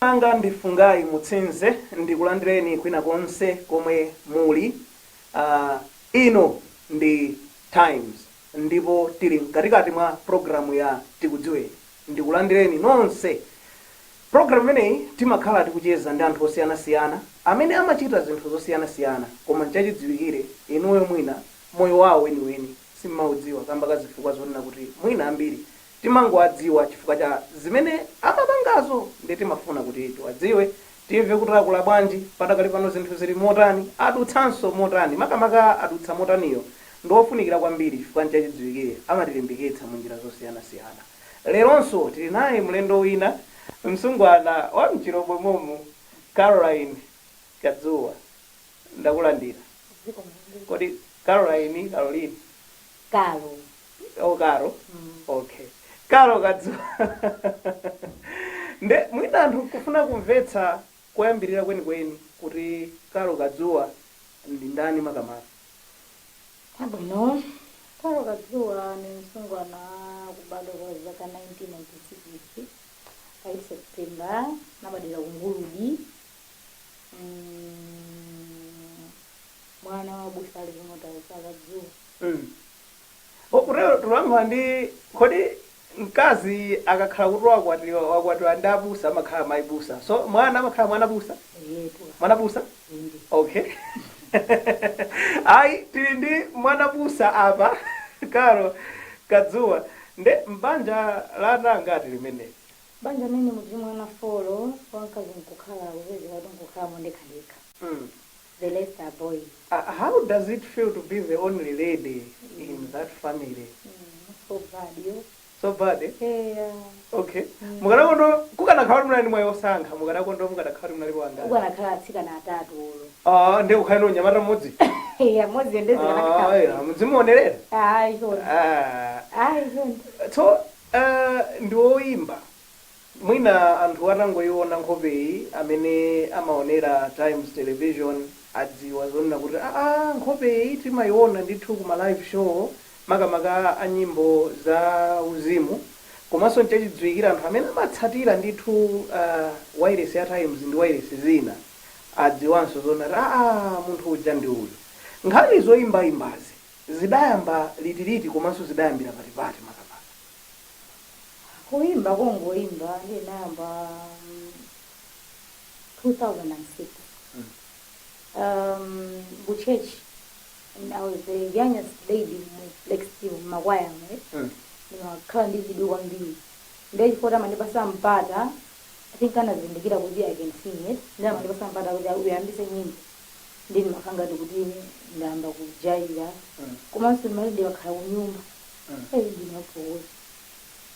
Anga ndifungayi Mutsinze, ndikulandireni kwina konse komwe muli. Ino ndi Times ndipo tili mkatikati mwa programu ya Tikudziweni. Ndikulandireni nonse. Programu imeneyi timakhala tikucheza ndi anthu osiyanasiyana amene amachita zinthu zosiyanasiyana, koma nchachidziwikire inuyo mwina moyo wawo weniweni simmaudziwa kamba ka zifukwa zonena kuti mwina ambiri timangowadziwa chifukwa cha zimene amapangazo. Ndi timafuna kuti tiwadziwe, timve kuti akula bwanji, patakali pano zinthu zili motani, adutsanso motani. Makamaka adutsa motaniyo ndiofunikira kwambiri chifukwa nchachidziwikire amatilimbikitsa mu njira zosiyanasiyana. Leronso tili naye mlendo wina, msungwana wa mchirobwe momu, Caroline Kadzuwa. Ndakulandira. Kodi Caroline, Caroline? Kalo. Oh, Karo. Okay, Karo Kadzuwa. Nde mwina anthu kufuna kumvetsa koyambirira kwenikweni kuti Karo Kadzuwa ndi ndani makamaka? Abwino, Karo Kadzuwa ni msungwana kubadwa kwa zaka 1996 pa 8 September, nabadwira ku Nguludi, mwana wa busa ali kumota Kadzuwa. Kutero tulankhula ndi, kodi mkazi akakhala kuti wakwatiwa, wakwatiwa ndi abusa, amakhala mayi busa, so mwana amakhala mwana busa? Yetu. Mwana busa. Inde. Okay, ayi, tili ndi mwana busa apa, Karo Kadzuwa. Nde mbanja la ana angati limene? Banja mene muti mwana four, wamkazi nkukhala kupezeka kuti nkukhala mondekhandekha. The rest are boys. How does it feel to be the only lady in that family? So bad yo. So bad, eh? Yeah. Okay. Mukanakondo kukanakhala kuti munali mwayi osankha, mukanakondo mukanakhala kuti munali wangati? Ukanakhala atsikana atatu ulo. Ah, ndi kukhale ndi unyamata mmodzi. Yeah, mmodzi. Ah, Ndezi. yeah, mudzimuonerera. Ayi chonde. Ah. Ayi chonde. So ndi woyimba. Mwina anthu atangoiona nkhopeyi, amene amaonera Times Television adziwa zonena kuti aa, nkhopeyi timayiona ndithu kuma live show, makamaka a nyimbo za uzimu. Komanso nchachidziwikira anthu amene amatsatira ndithu wireless ya Times ndi wireless zina adziwanso zonena kuti aa, munthu uja ndi uyu. Nkhani zoyimbayimbazi zidayamba litiliti, komanso zidayambira patipati makamaka? Kuimba, kongoimba, ndinayamba 2006 ku church, and I was the youngest lady mu flex team, makwaya mwe. Ndimakhala ndi chidwi kwambiri, ndechifukwa amandipasa mpata. I think anazindikira kuti I can sing it, ndi amandipasa mpata kuti uyambise nyimbo, ndi ndimakhala ngati kuti ndayamba kujaira. Komanso ndimati ndikakhala ku nyumba, eyi, ndinaphokoza.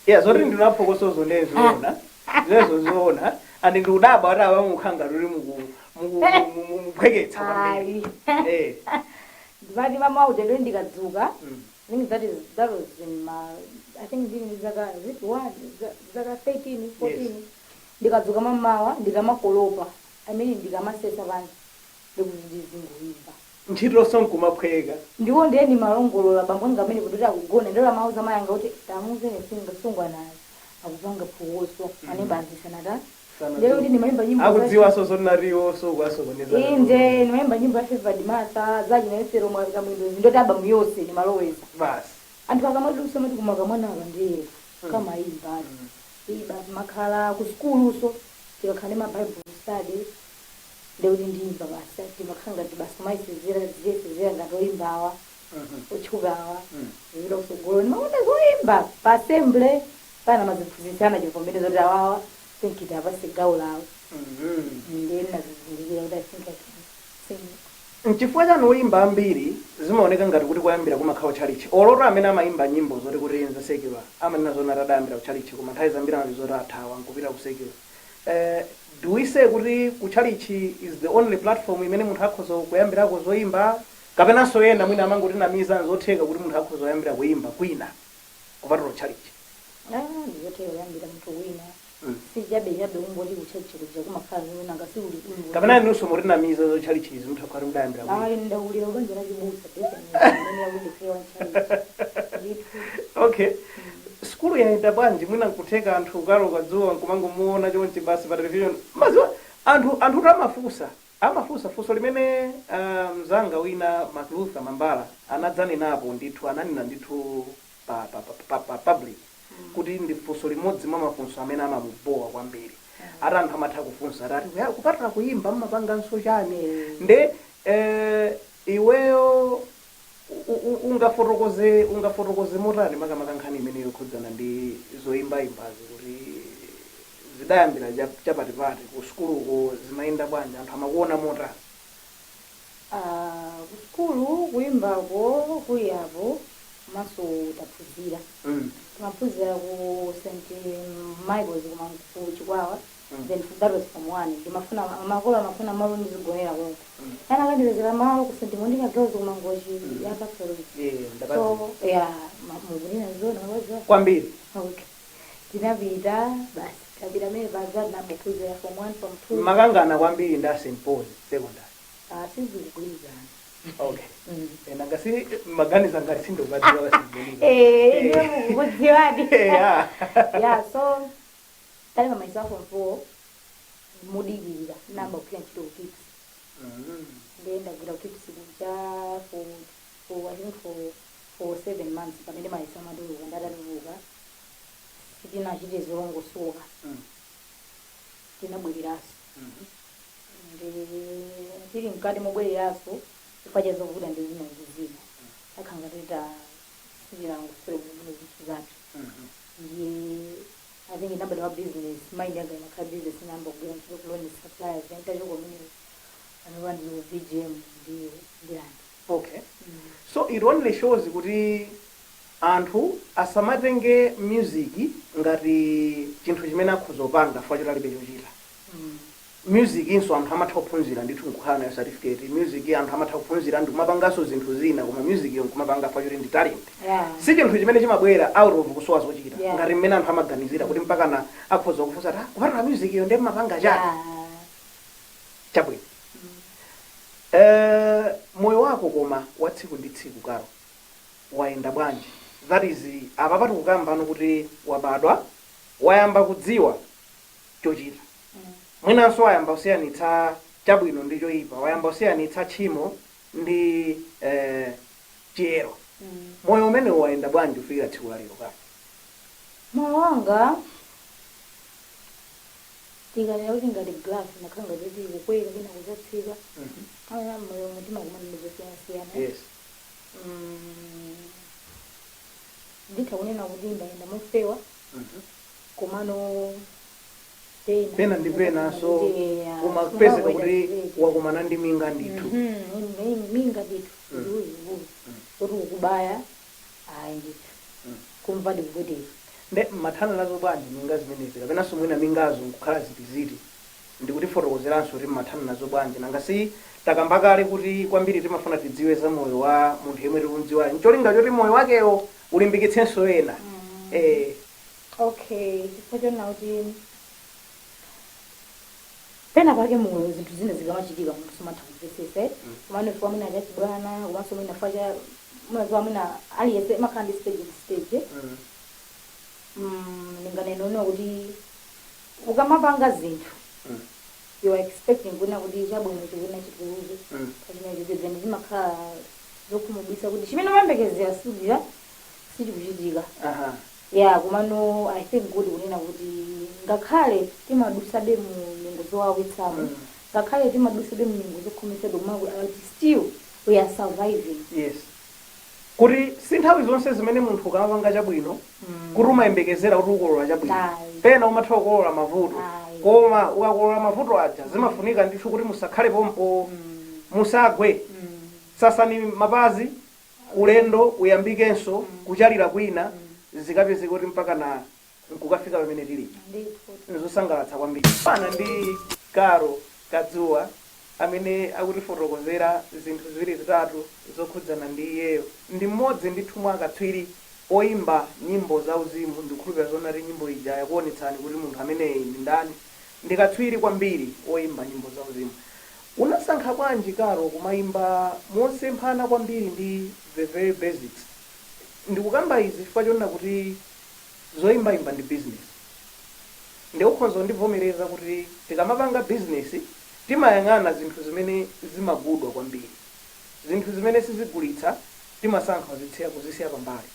Yeah, zoti ndinaphokosozo ndezoona, zinezo zoona, and ndikudabwa kuti aba mukhala ngati uli mukuphweketsa kwambiri. Ayi. Ndimati mama uja, ndo ndikadzuka, I think that was in my, I think ndili ndi zaka, is it one, zaka 13, 14. Ndikadzuka mamawa, ndikamakolopa, I mean ndikamasesa pansi, ndikuti ndizingoimba. Ntchitonso nkumaphweka. Ndiwo ndiye ndimalongolola bambo anga amene kuti akugona, ndilo amauza mayi anga kuti tamuzene singa sungwana akupanga phokoso, anemba anzisanata. Ndiye kuti ndimayimba nyimbo Akudziwanso zonariwo sokwasokoneza. Inde, ndimayimba nyimbo ya Favored Martha, zachinaesero kamwendo, ndoti album yonse ndimaloweza. Basi. Anthu akamadusa mati kumaka mwana aka ndiye kamayimba. Iyi basi, makhala ku skuluso, tikakhala ndi ma Bible study, ndekuti ndiyimba basi. Timakhala ngati basi kumayisezera, ziyesezera ngati oyimbawa otchukawa. Zipita kusogolo, ndimakonda zoyimba pa assembly pana maziphunzitsana chivomere zoti awawa think apase gawo lawo. Ndiye ndinazizindikira kuti I think I can sing. Nchifukwa chani oyimba ambiri zimaoneka ngati kuti kuyambira kumakhala tchalichi? Oloto amene amayimba nyimbo zoti kuti nza secular amanena zoti atadayambira kutchalichi, koma nthawi zambiri amati zoti athawa nkupita ku secular. Do we say kuti kutchalichi is the only platform imene munthu akhoza kuyambirako zoyimba, kapenanso ena mwina amangotinamiza, nzotheka kuti munthu akhoza kuyambira kuyimba kwina kupatula tchalichi? Ah, ndizotheka kuyambira munthu wina. Si chabe chabe ungoti kutchalichi kuja kumakhala zimene ngasi uli uli. Kapena inunso mutinamiza zotchalichi izi, munthu akhoza mudayambira kwina? Ayi, ndakulira kubanja la chibusa, definitely imene yakuti ndikhale wa tchalichi ndithu. Okay, school. Sukulu yayenda bwanji? Mwina nkutheka anthu Carol Kadzuwa nkumangomuona chonchi basi pa television. Maziwa anthu amafunsa funso limene mzanga wina Mark Luther Mambala anadzanenapo ndithu, ananena ndithu pa public kuti ndi funso limodzi mwa mafunso amene amamubowa kwambiri, ati anthu amatha kufunsa atati, "Ya, kupatula kuyimba mmapanganso chani?" Nde iweyo ungafotokoze motani makamaka nkhani imene yokhudzana ndi zoyimbayimbazi, kuti zidayambira chapatipati ku sukuluko, zimayenda bwanji, anthu amakuona motani? Ah, ku sukulu kuyimbako kuli apo, komanso taphunzira. Timaphunzira ku St Michael's kuma ku Chikwawa. Then that was form one. Ndimafuna, makolo amafuna malo ndizigonera konko. Ana akandipezera malo ku St Monica Girls kuMangochi ya Catholic. Ndapadziwa. So yeah, mukunena zona, mapaziwa. Kwambiri. Okay, tinapita basi, tapita mene paja, tinaphunzira form one, form two. Makangana kwambiri ndi a St Paul's Secondary. Ah, sizikugwirizana. Okay. Nanga si maganiza ngati sindokadziwa St Monica. Eh, ndiye mukukudziwadi. Yeah. Yeah, so talemba mayeso a form four, mudikirira namba kugwira ntchito ku KIPS. Ndiye ndagwira ku KIPS kuja for I think for 7 months. Pamene mayeso amatuluka, ndatatuluka, sitinachite zolongosoka. Tinabwereranso. Ndi tili mkati mobwereranso, chifukwa cha zovuta ndi zina ndi zina, akhanga tita sitinalongosole bwino zinthu zathu. Ndiye I think inabada wa business mind yanga imakhala business, inayamba kugwira ntchito ku Loan Suppliers. Then tachoka kumene, panopa ndili ku VGM ndi Ndilande. Okay, so it only shows kuti anthu asamatenge music ngati chinthu chimene akhoza kupanga chifukwa choti alibe chochita. Music inso anthu amatha kuphunzira ndithu nkukhala nayo certificate. Music anthu amatha kuphunzira ndikumapanganso zinthu zina, koma music yo nkumapanga chifukwa choti ndi talent. Si chinthu chimene chimabwera out of kusowa zochita ngati mmene anthu amaganizira kuti mpakana akhoza kufunsa kuti, "Ah, kupatula music iyo ndiye mmapanga chani?" Chabwino. Moyo wako koma wa tsiku ndi tsiku, Carol, wayenda bwanji? That is, apa patikukamba no kuti wabadwa, wayamba kudziwa chochita, mwinanso wayamba kusiyanitsa chabwino ndi choyipa, wayamba kusiyanitsa tchimo ndi chiyero. Moyo umenewu wayenda bwanji kufikira tsiku la lero, Carol? Moyo wanga, tikanena kuti ngati graph, makhala ngati kuti kukwera kena kuzatsika. Aya, moyo mutima kumana ndi zosiyanasiyana. Nditha kunena kuti ndayenda mofewa, komano pena Pena ndi penanso umapezeka kuti wakumana ndi minga ndithu. Minga ndithu, zikuluzikulu kuti ukubaya, ayi ndithu, kumva ndikupweteka. Nde mmathana nazo bwanji minga zimenezi, kapenanso mwina mingazo nkukhala zitiziti, ndikutifotokozeranso kuti mmathana nazo bwanji? Nanga si takamba kale kuti kwambiri timafuna tidziwe za moyo wa munthu yemwe tikumdziwayo, ncholinga choti moyo wakewo ulimbikitsenso ena. Okay, chifukwa chonena kuti pena pake moyo zinthu zina zikamachitika munthu sumatha kumvetsetsa, eh? Komano chifukwa mwina chachibwana, komanso mwina chifukwa cha munaziwa mwina aliyense makhala ndi stage ndi stage. Ndinganene kuti ukamapanga zinthu, you are expecting kuna kuti chabwino chikuna chituluke. Pachimene chocho, then zimakhala zokhumudwitsa kuti chimene umayembekezera sikuchita, sichikuchitika. Yeah, komano I think good kunena kuti ngakhale timadusabe mu nyengo zowawitsamo, ngakhale timadusabe mu nyengo zokhometsabe, koma still we are surviving. Yes, kuti si nthawi zonse zimene munthu ukamapanga chabwino kuti umayembekezera kuti ukolola chabwino. Ayi. Pena umatha kukolola mavuto. Ayi. Koma ukakolola mavuto aja, zimafunika ndithu kuti musakhale pompo, musagwe, sasani mapazi, ulendo uyambikenso, kuchalira kwina, zikapezeka kuti mpaka na nkukafika pamene tili. Ndithu. Nzosangalatsa kwambiri pana ndi Carol Kadzuwa amene akutifotokozera zinthu ziwiri zitatu zokhudzana ndi iyeyo. Ndi mmodzi ndithu mwa akatswiri oyimba nyimbo zauzimu. Ndikukhulupirira zonati nyimbo ija yakuonetsani kuti munthu ameneyi ndi ndani. Ndi katswiri kwambiri oyimba nyimbo zauzimu. Unasankha bwanji, Carol, kumayimba mosemphana kwambiri ndi the very basics? Ndikukamba izi chifukwa chonena kuti Zoyimbayimba ndi business. Ndi ukhoza ndivomereza kuti tikamapanga business timayang'ana zinthu zimene zimagudwa kwambiri, zinthu zimene sizigulitsa timasankha kuzisiya pambali.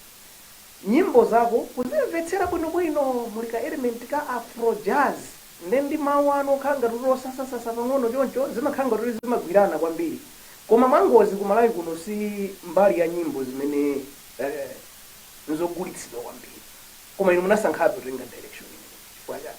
Nyimbo zako kuzimvetsera bwinobwino, muli ka element ka afro jazz, nde ndi mawu anu okhala ngati kuti osasasasa pang'ono choncho, zimakhala ngati kuti zimagwirana kwambiri. Koma mwangozi kumalawi kuno si mbali ya nyimbo zimene nzogulitsidwa kwambiri, koma inu munasankhabe kutenga direction imene, chifukwa chani?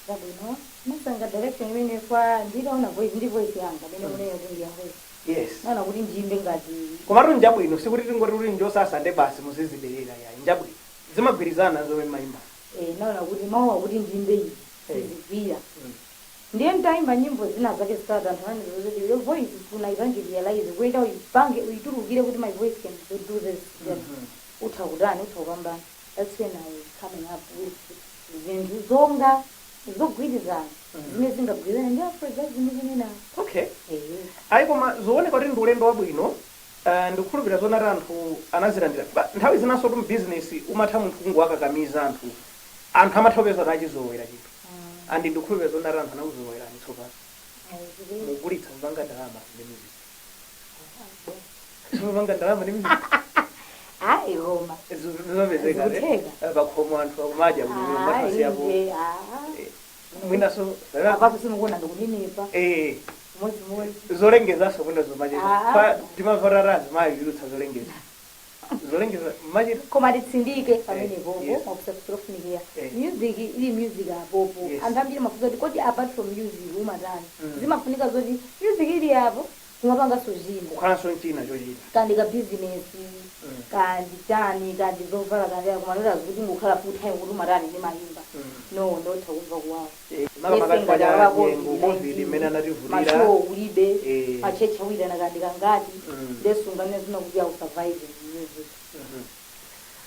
Zabwino, masankha direction imene kwa nditaona voice, ndi voice yanga imene muneyo kuti ndiya voice, naona kuti ndiyimbe ngati Komatu njabwino, sikuti tingoti kuti njosasa nde basi muziziderera, yayi, njabwino, zimagwirizana zomwe mayimba. Eh, naona kuti mawu akuti ndiyimbe izi sizigwira. Ndiye nditayimba nyimbo zina zake zitatu, anthu anandiuza kuti your voice unaipange realize kuita uipange uitulukire kuti my voice can do this, then utha kutani, utha kupambana. That's when I was coming up with zinthu zonga zogwirizana zimene zingagwirizane ndi afro jazz zimene eh. Ayi, koma zioneka kuti ndi ulendo wabwino. Ndikukhulupirira zonati anthu anazilandira. Nthawi zinanso tu business umatha munthu kungowakakamiza anthu, anthu amatha kupeza kuti achizolowera chinthu, and ndikukhulupirira zonati anthu anakuzolowerani tsopano. Mugulitsa, mupanga ndalama ndi music? Mupanga ndalama ndi music? Ayi, koma Zimapezeka. Zikutheka. Pakhomo anthu akumadya bwino, matasiyapo mwinaso. Apapo simukuona ndikunenepa modzimodzi. Zolengezanso mwina zomachita? Ah. Timamva azimayi zolengeza, zolengeza machita? Koma titsindike pamenepopo, makusakufunikira music ili music apopo. Anthu ambiri mafunsa kuti kodi apart from music umatani? Zimafunika zoti music ili apo, kumapanganso zina. Kukhalanso mchina chochita. Kandi ka business, kandi chani, kandi zovala, kandi kumanota kuti ngukhala full time kuti umatani, ndimayimba. No, ndotha kumva kuwawa. Makamaka cha nyengo COVID imene anativutira. Ma show ulibe, machecha awirana kandi kangati, ndesunganira zina kuti au survive in music.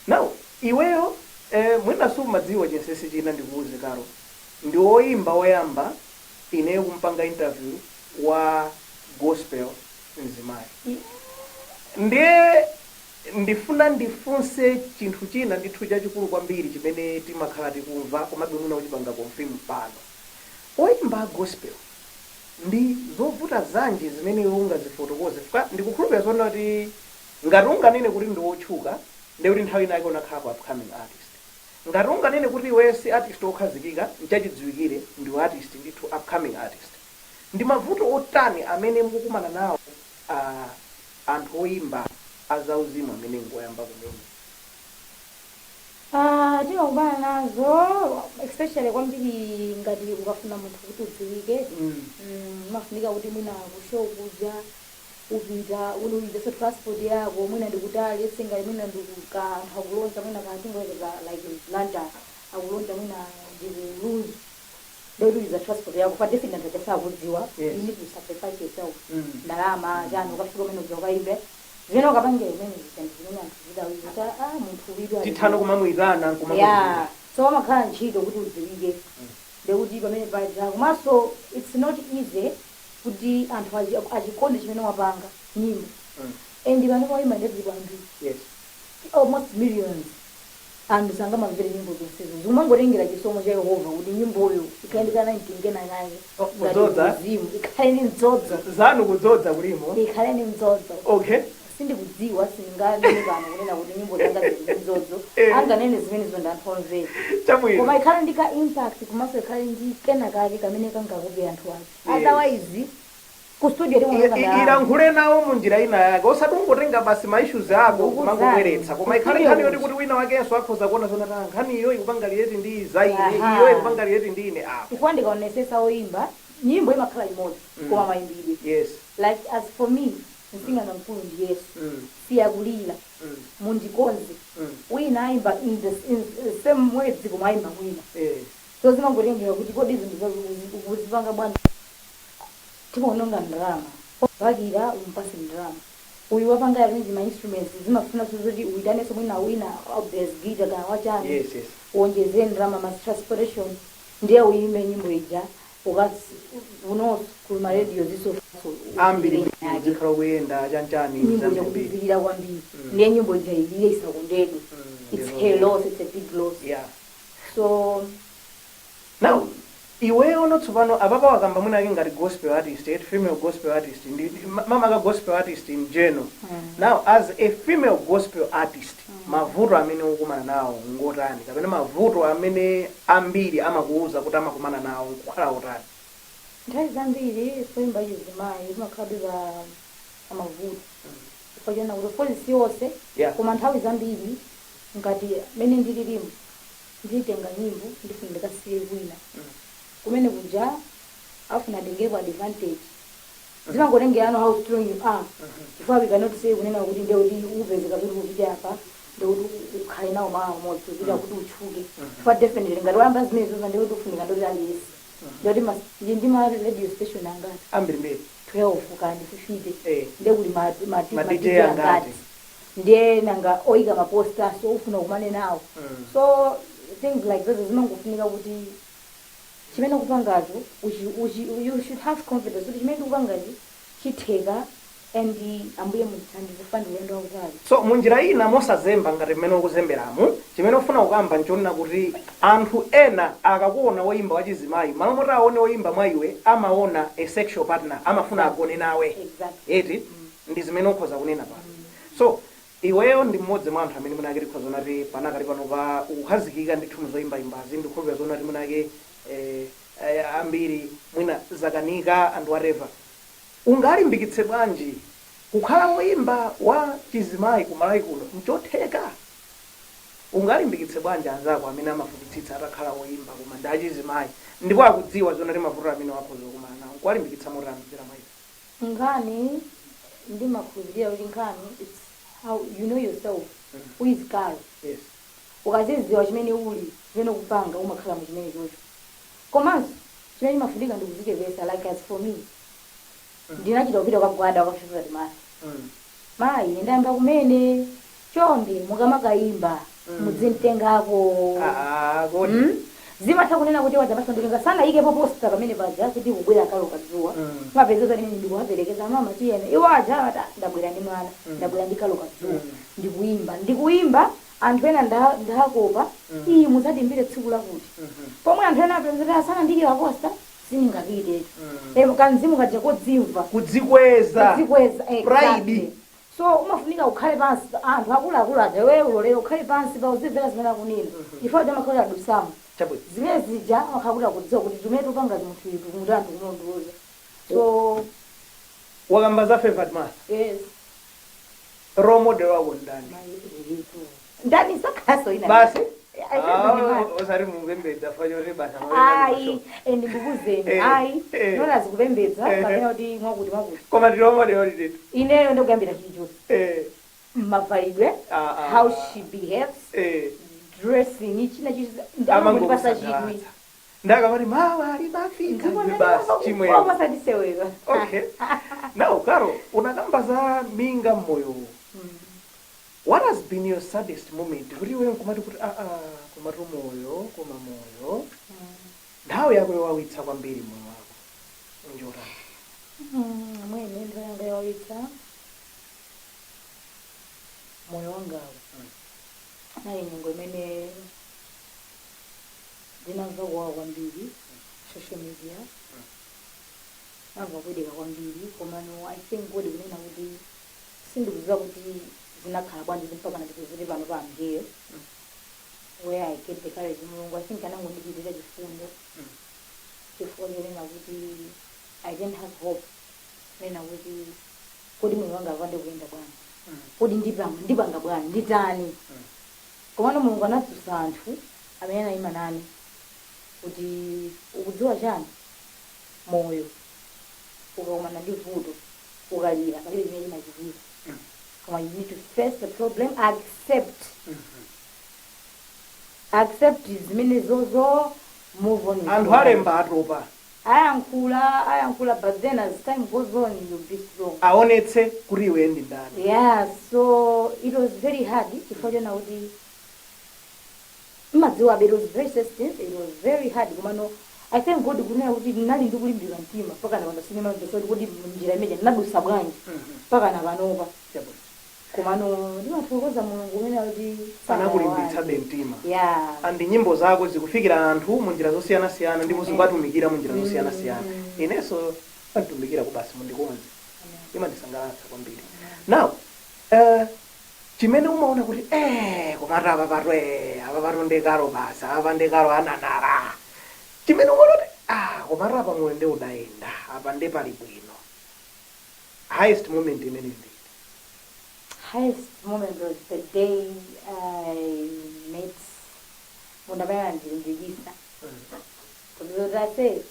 Now iweyo mwina sumadziwa chinsinsi china, ndikuuze Caro, ndi woyimba woyamba ineyo kumpanga interview wa gospel mzimayi. Ndiye ndifuna ndifunse chinthu china ndithu chachikulu kwambiri chimene timakhala tikumva, komabe mwina uchipanga confirm pano. Oyimba a gospel ndi zovuta zanji zimene iwe ungazifotokoze? Fuka ndikukhulupirira zoona kuti ngati unganene kuti ndi wotchuka, ndiye kuti nthawi inake unakhala ku upcoming artist. Ngati unganene kuti iwe si artist wokhazikika, nchachidziwikire ndiwe artist ndithu, upcoming artist. Ndi mavuto otani amene mukukumana nawo anthu oyimba azauzimu amene ngoyamba kumene? Ah, timakumana nazo, especially kwambiri ngati ukafuna munthu kuti udziwike. Umafunika kuti mwina ku show kuja upita uluizeso transport yako, mwina ndikutali esingali, mwina ndikuka anthu akulonja, mwina katingoyekeza like Blantyre, akulonja mwina ndikuluzu, ndikutuliza transport yako pa definitely anthu achasakudziwa. You need to sacrifice yourself, ndalama chani, ukafika umene uja ukaimbe zimene ukapangira umene zija ndi zimene anthu zidawiza kuti ah, munthu uyu ali Tithano kumamuyitana. Yeah. Nkumamuyitana. So amakhala ntchito kuti udziwike, ndekuti pamene paja komanso it's not easy kuti anthu achikonde chimene wapanga nyimbo, and pamene wayimba ndetili kwambiri, almost millions, anthu sangamamvere nyimbo zonsezo. Zimangotengera chisomo cha Yehova kuti nyimboyo ikhale ndi kana mtingena kake. Oh, ngati kudzodza. uzimu, ikhale ndi mdzodzo. Zanu kudzodza kulimo. Ikhale ndi mdzodzo. Sindikudziwa, sindinganene pano kunena kuti nyimbo zanga zili ndi mdzodzo. Anganene zimenezo ndi anthu omvera. Koma ikhale ndi ka impact, komanso ikhale ndi kena kake kamene kangakope anthu ake. Otherwise ku studio timaoneka ndalama. Ilankhule nawo munjira ina yake, osati ungotenga basi ma issues ako Ndikuzani. kumangobweretsa, koma ikhale Studio nkhani yoti kuti. kuti wina wakenso akhoza kuona zona ta nkhani iyo ikupanga relate ndi za ine, iyo ikupanga relate ndi ine apo. Chifukwa ndikaonesesa oyimba, nyimbo imakhala imodzi, koma mayimbidwe, like as for me, msing'anga mkulu ndi Yesu, siyakulira, mundikonze. Wina ayimba in the same way dziko mwayimba mwina. So zimangotengera kuti kodi zinthu zako ukuzipanga bwanji. Timaononga ndalama pakira umpase ndalama uyu wapanga arrange ma instruments, zimafuna zoti uitanenso mwina wina bass guitar kana wachani, uwonjezere ndalama, ma transportation, ndiye uyimbe nyimbo ija unonso ku ma radio ziso. Ambiri zikhala kuyenda chanchani. Nyimbo ija zambiri. Kupitirira kwambiri. Ndiye nyimbo ija ilire isakondedwe. It's her loss, it's a big loss. So Now iweyo no tsopano apapa wakamba mwina ngati gospel artist, a female gospel artist, ndi mamaka gospel artist in general. Now as a female gospel artist, mavuto amene ukukumana nawo ngotani, kapena mavuto amene ambiri amakuuza kuti amakumana nawo nkukhala otani? Nthawi zambiri soyimba chizimayi imakhalabe pa amavuto, chifukwa chona kuti of si onse, koma nthawi zambiri ngati mene ndililimu, nditenga nyimbo, ndifuna ndikasiye kwina, kumene kuja afuna atengepo advantage. Zimangotengerano how strong you are, chifukwa we cannot say kunena kuti ndekuti upezeka kuti upite apa, ndekuti ukhale nawo mawa umodzi upita kuti utchuke, chifukwa definitely ngati wayamba zimene zozo, ndekuti ufunika ndoti aliyense, ndekuti ndi ma radio station angati? Ambirimbiri. 12 kandi 50. Ndekuti Ma ma DJ DJ angati? Angati? Ndiye nanga oyika ma poster, so ufuna kumane nawo. So things like those zimangofunika kuti chimene ukupangacho you should have confidence kuti chimene ndikupangachi chitheka, and Ambuye mundithandize, fandi ulendo wautali. So munjira ina, mosazemba ngati mmene ukuzemberamu, chimene ufuna kukamba nchonena kuti anthu ena akakuona woyimba wachizimayi, malo moti aone woyimba mwa iwe, amaona a sexual partner, amafuna agone nawe. Exactly. Eti? Ndi zimene ukhoza kunena pano. So iweyo ndi mmodzi mwa anthu amene munake tikhoza zonati panakali pano pa ukukhazikika ndithu muzoyimbayimbazi, ndikukhulupirira zonati munake ambiri mwina zakanika and whatever. Ungalimbikitse bwanji kukhala woyimba wa chizimayi kumalawi kuno nchotheka? Ungalimbikitse bwanji anzako amene amafunitsitsa atakhala woyimba koma ndi achizimayi, ndipo akudziwa zonati mavuto amene wakhoza kukumana nawo? Nkuwalimbikitsa motani kudzera mwa iwe? Nkhani ndimakhulupirira kuti nkhani it's how you know yourself, who is Caro. Ukazidziwa chimene uli, chimene ukupanga, umakhala mu chimene chocho. Komanso chimene chimafunika ndi kudzichepesa. Like as for me, ndinachita kupita kukagwada kwa Favored Martha. "Mayi, ndayamba kumene, chonde mukamakayimba mudzimtengako." Ah, kodi. Zimatha kunena kuti waja ndikutenga sanayikepo poster pamene paja kuti kubwera Carol Kadzuwa. Mapeza kuti ndikuwaperekeza, "Mama, tiyene." Iwo aja amati, "Ah, ndabwera ndi mwana, ndabwera ndi Carol Kadzuwa." Ndikuyimba, ndikuyimba, anthu ena ndakopa. "Iyi mudzatimbire tsiku lakuti." Pomwe anthu ena apeza kuti asanandikira poster, sindingapite. Kanzimu kaja kodzimva. Kudzikweza. Kudzikweza. Pride. Exactly. So umafunika ukhale pansi, anthu akuluakulu aja, wewe ulolera ukhale pansi pa uzimvera zimene akunena, chifukwa kuti amakhala adusamo. Zimene zija amakhala kuti akudziwa kuti zimene tupanga munthu itu munthu anthu kumundiuza, so Wakamba za Favored Martha. Yes. Role model wako ndani? Ndani sakhaso ina? Basi. Favored Martha. Osati mupembedza fachoti basa? Ayi, ndikuzeni. Ayi. Nona zikupembedza kapena kuti mwakuti mwakuti. Koma ndi role model nditu. Ineyo ndikuyambira chilichonse, mavalidwe, how she behaves, dressing, china chilichonse amangondipasa chidwi. Ndakamati mawa limafika, basi chimwemwe. Omasandisewera. Okay, now Caro, unakamba za minga mmoyo. What has been your saddest moment, kuti iwe nkumati kuti aa, komatu moyo, koma moyo, nthawi yako yowawitsa kwambiri moyo wako njotani? Mwene nthawi yanga yowawitsa moyo wangawo nayi nyengo imene ndinamva kuwawa kwambiri, social media, namva kuyedeka kwambiri. Komano I thank God kunena kuti sindikudziwa kuti zinakhala bwanji mpaka ndipezere pano pa I'm here, where I get the courage. Mulungu, I think, anangondichitira chifundo, chifukwa chonena kuti I didn't have hope, nena kuti kodi moyo wanga apande kuyenda bwanji, kodi ndipanga bwanji, nditani? Komano Mulungu anadzutsa anthu amene anayima nane kuti ukudziwa chani, moyo ukakumana ndi vuto, ukalira palibe chimene chimachitika, koma you need to face the problem, accept zimene zozo, move on with Anthu life. Alemba atopa. Ayankhula, ayankhula, but then as time goes on, you'll be strong. Aonetse kuti iwe ndi ndani. Yeah, so it was very hard, chifukwa chona kuti mmadziwa, it was very sensitive, it was very hard. Komano I thank God kunena kuti ndinali ndikulimbika mtima mpaka na pano. Sinimamvesa kuti njira imeja ndinadusa bwanji mpaka na panopa. Chabwino. Komano ndimathokoza Mulungu umene kuti Anakulimbitsabe mtima. Ya. And nyimbo zako zikufikira anthu mu njira zosiyanasiyana ndipo zikukatumikira mu njira zosiyanasiyana. Inenso panditumikira kubasi, mundikonze, imandisangalatsa kwambiri. Now, chimene umaona kuti komatu apa pato, apa pato ndekalo basa, apa ndekalo ananara, chimene umaona kuti komatu apa moyo ndi udayenda, apa ndi pali bwino, highest moment imene ndi? Highest moment was the day I met munthu amene anandilimbikitsa because I say,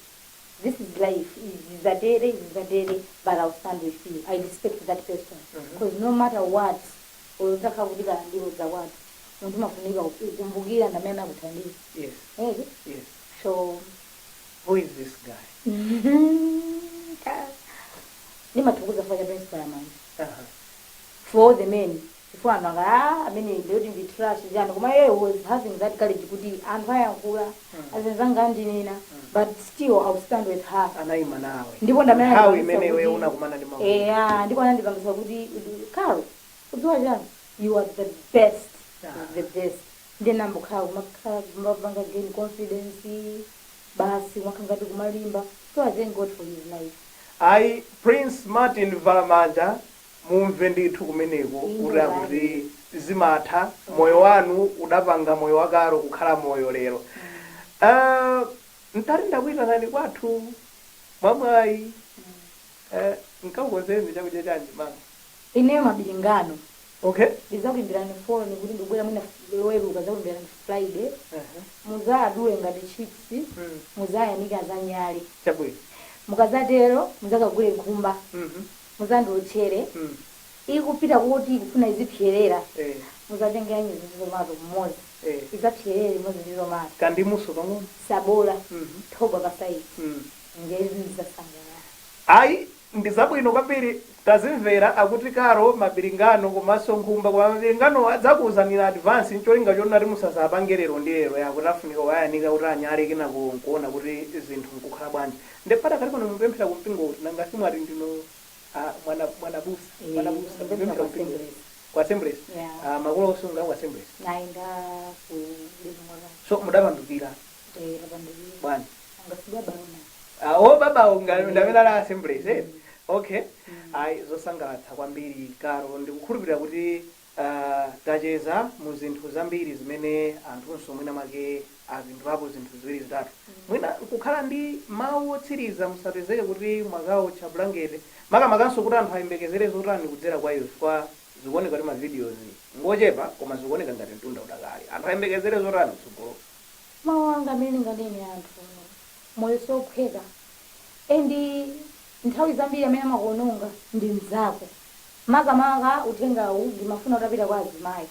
"This is life, izizatere, izizatere, but I'll stand with you." I respect that person because no matter what, utakha kuti kana ndilodza kwathu, munthu umafunika ukumbukira ndamene akuthandiza. Eti? Yes. So Who is this guy? Ndimathokoza fa cha principal amanje for all the men, chifukwa anthu anga amene ndiyoti ndi trash chani, koma iye was having that courage kuti anthu ayankhula, azinzanga andinena, but still I'll stand with her. Anayima nawe. Ndipo ndamene nthawi anandipangisa imeneyo kuti- unakumana ndi mawu. Eya, ndipo anandipangisa kuti, "Karo, udziwa chani? You are the best." The best. Ndiye nambokhala kumakhala kumapanga gain confidence basi, kumakhala ngati kumalimba. So I thank God for his life. Ayi, Prince Martin Valamanja, mumve ndithu kumeneko kuti akuti zimatha moyo wanu udapanga moyo wakalo kukhala moyo lero. Mtati ndakuyitanani kwathu mwamwayi, nkakukonzeni chakudya chanji mama? Ineyo mabilingano. Ndizakuimbirani foni kuti ndikubwera mwina Loweruka, zakuimbirani Friday. Muzadule ngati chips, muzayanika zanyale. Chabwino. Mukazatero muzakagule nkhumba, muzandiotchere. Ikupita kuti ikufuna izipyerera, muzatenge anyezi ndi tomato mmodzi, izapyerere imodzi ndi tomato. Kandimuso pang'ono. Sabola, thobwa pasaidi. Ngezi ndizasangalala. Ayi, ndi zabwino kwambiri, tazimvera. Akuti karo mabilingano komanso nkhumba, koma mabilingano adzakuwuzanira advance ncholinga chonati musazapange lero ndi lero, yakuti afunika wayanika kuti anyale, kenako nkuona kuti zinthu nkukhala bwanji. Ndepata kali pano mupemphera kumpingo kuti nanga simwati ndino mwana mwanabusa? Mwanabusa, Ndapemphera mupemphera kwa kumpingo? Assemblies. Kwa Assemblies? Yeah. Makolo osunga ku Assemblies? Naenda ku Living Water. So mudapandukira? Tapandukira. Bwanji? Angasidwa baona. O baba ndamene ali Assemblies, eh? Okay, ayi, zosangalatsa kwambiri Karo. Ndikukhulupirira kuti tacheza mu zinthu zambiri zimene anthunso mwina mwake apindulapo zinthu ziwiri zitatu. Mwina kukhala ndi mawu otsiriza, musapezeke kuti mwakawo blanket, makamakanso kuti anthu ayembekezere zotani kudzera kwa iwe, chifukwa zikuoneka kuti ma videos ngochepa koma zikuoneka ngati mtunda udakali. Anthu ayembekezere zotani kutsogolo? Mawu anga amene nganene, anthu, moyo sophweka, and nthawi zambiri amene amakuononga ndi mzako. Makamaka uthengawu ndimafuna utapita kwa azimayi.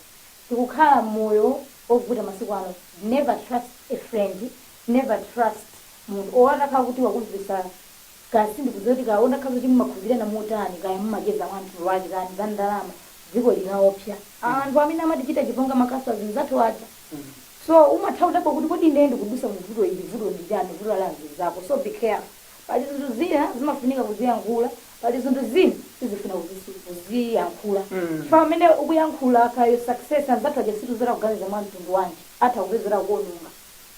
Tikukhala moyo ovuta masiku ano. Never trust a friend, never trust munthu owatakhala kuti wakumvesa kasi ndikudziwa kuti kaona khala kuti mumakhulupirana motani, kaya mumacheza mwanthu wake kani za ndalama. Dziko linaopsa, anthu amene amatichita chiponga makasu azinzathu aja. So umatha kudabwa kuti kodi ine ndikudusa muvuto ili, vuto ndi chani? Vuto la zako. So be careful. Pali zinthu zina zimafunika kuziyankhula, pali zinthu zina sizifuna kuziyankhula. Fa amene ukuyankhula kayo success, anzathu aja situzera kuganiza mwa mtundu wanji, atha kupezera kuononga.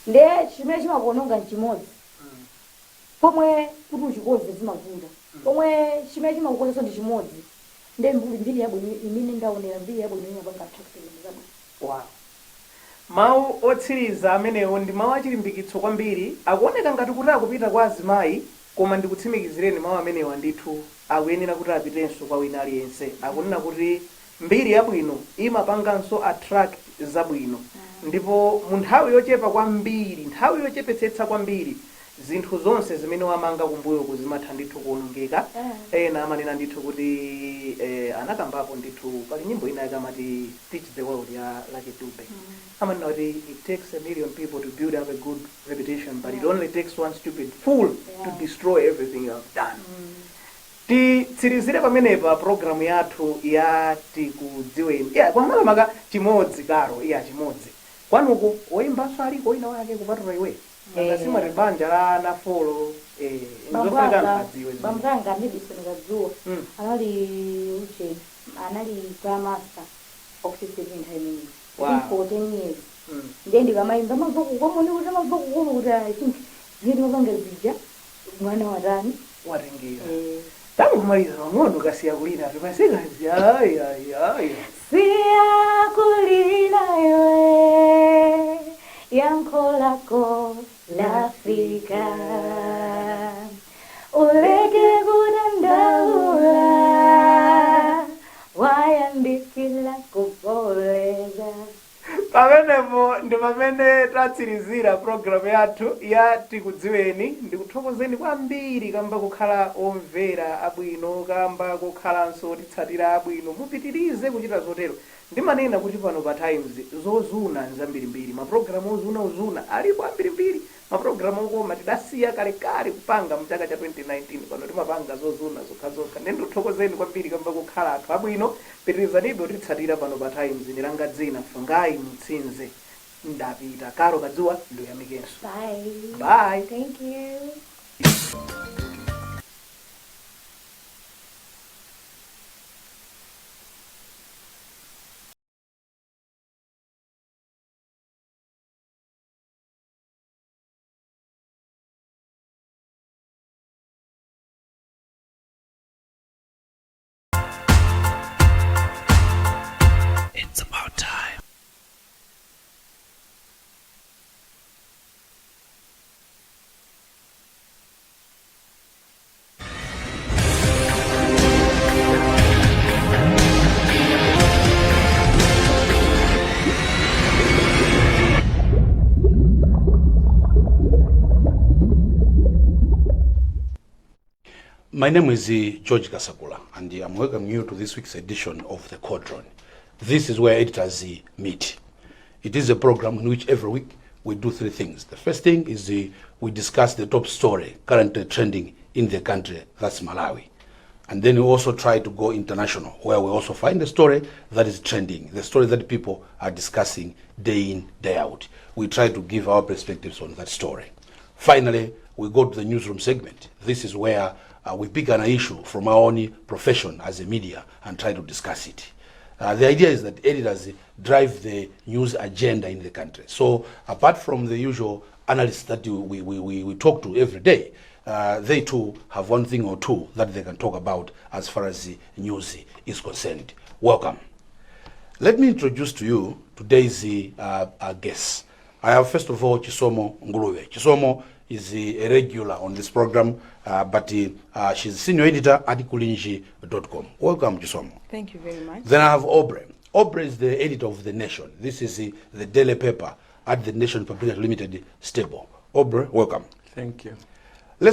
Nde chimene chimakuononga nchimodzi, pomwe kuti uchikonze zimavuta, pomwe chimene chimakukonzanso ndi chimodzi. Nde mbiri yabwino imene ndaonera, mbiri yabwino imapanga attract zinthu zabwino. Wow, mawu otsiriza amenewo ndi mawu achilimbikitso kwambiri. Akuoneka ngati kuti akupita kwa azimayi, koma ndikutsimikizireni mawu amenewa ndithu akuyenera kuti apitenso kwa wina aliyense. Akunena kuti mbiri yabwino imapanganso attract zabwino, ndipo mu nthawi yochepa kwambiri, nthawi yochepetsetsa kwambiri, zinthu zonse zimene wamanga kumbuyoku zimatha ndithu kuwonongeka. Ena amanena ndithu kuti anakambapo ndithu, pali nyimbo ina yake amati "Teach the World" ya Lucky Dube. Amanena kuti it takes a million people to build up a good reputation, but it only takes one stupid fool to destroy everything you have done. Titsirizire pamenepa programu yathu ya Tikudziweni. Yeah, kwamakamaka chimodzi Karo, iya, chimodzi, kwanuko woyimbanso aliko wina wake kupatula iwe? Angasimwati banja la ana four. Eh, Bambo nzofunika anga, anthu adziwe zimene. Bambo anga Madison Kadzuwa anali uche, anali grandmaster of CCAP nthawi imeneyi. I think for 10 years. Ndiye ndikamayimba amamva kukoma kuti amamva kukoma kuti I think zimene timapanga zija mwana watani. Watengera. Eh. Tangomaliza pang'ono, kasiya kulira tipasekazi. Ayi, ayi, ayi. Siya kulira iwe, yankho lako lafika, uleke kudandaula, wayandikira kupoleza. Pamenepo ndi pamene tatsirizira programu yathu ya Tikudziweni. Ndikuthokozeni kwambiri kamba kukhala omvera abwino, kamba kukhalanso otitsatira abwino. Mupitirize kuchita zotero. Ndimanena kuti pano pa Times zozuna nzambirimbiri, mapulogalamu ozuna ozuna alipo ambirimbiri. Mapulogalamu okoma tidasiya kalekale kupanga mchaka cha 2019. Pano timapanga zozuna zokhazokha. Ndiye ndikuthokozeni kwambiri kamba kukhala anthu abwino. Pitirizanibe kutitsatira pano pa Times. Ndilanga dzina Fungai Mutsinze, ndapita. Karo Kadzuwa, ndiyamikenso. Bye. Bye. Thank you. It's about time. My name is George Kasakula, and I'm welcoming you to this week's edition of The Cauldron. This is where editors meet. It is a program in which every week we do three things. The first thing is we discuss the top story currently trending in the country, that's Malawi. And then we also try to go international, where we also find a story that is trending, the story that people are discussing day in, day out. We try to give our perspectives on that story. Finally, we go to the newsroom segment. This is where we pick an issue from our own profession as a media and try to discuss it. The idea is that editors drive the news agenda in the country. So apart from the usual analysts that we talk to every day, they too have one thing or two that they can talk about as far as the news is concerned. Welcome. Let me introduce to you today's guests. I have first of all Chisomo Ngulube. Chisomo is a regular on this program, but she's senior editor at kulinji.com. Welcome, Chisomo. Thank you very much. Then I have Aubrey. Aubrey is the editor of The Nation. This is the daily paper at the Nation Publishers Limited stable. Aubrey, welcome. Thank you.